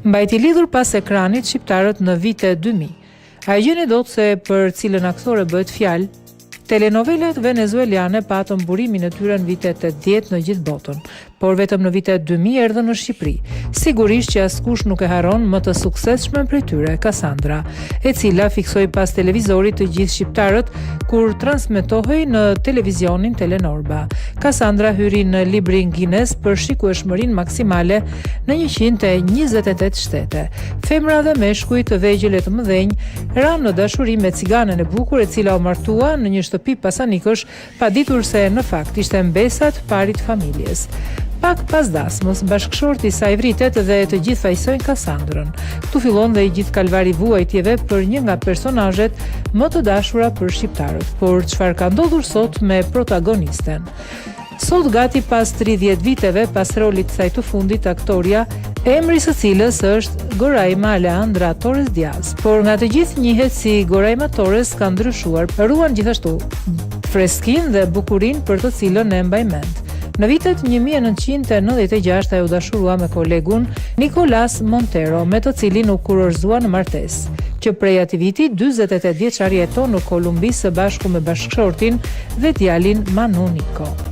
Mbajti lidhur pas ekranit shqiptarët në vitet 2000. A e gjeni dot se për cilën aktore bëhet fjalë? Telenovelat venezueliane patën burimin e tyre në vitet 80 në gjithë botën, por vetëm në vitet 2000 erdhën në Shqipëri. Sigurisht që askush nuk e harron më të suksesshmën prej tyre, Kassandra, e cila fiksoi pas televizorit të gjithë shqiptarët kur transmetohej në televizionin Telenorba. Kassandra hyri në librin Guinness për shikueshmërinë maksimale në 128 shtete. Femra dhe meshkuj të vegjël e të mëdhenj ranë në dashuri me ciganen e bukur e cila u martua në një shtëpi pasanikësh pa ditur se në fakt ishte mbesa e të parit të familjes. Pak pas dasmës, bashkëshorti i saj vritet dhe të gjithë fajësojnë Kasandrën. Këtu fillon dhe i gjithë kalvari i vuajtjeve për një nga personazhet më të dashura për shqiptarët. Por çfarë ka ndodhur sot me protagonisten? Sot gati pas 30 viteve pas rolit të saj të fundit aktorja, emri i së cilës është Goraima Alejandra Torres Diaz, por nga të gjithë njihet si Goraima Torres ka ndryshuar, ruan gjithashtu freskinë dhe bukurinë për të cilën e mbajmë mend. Në vitet 1996 ajo u dashurua me kolegun Nicolas Montero, me të cilin u kurorëzua në martesë. Që prej atij viti, 48 vjeçarja jeton në Kolumbi së bashku me bashkëshortin dhe djalin Manu Nico.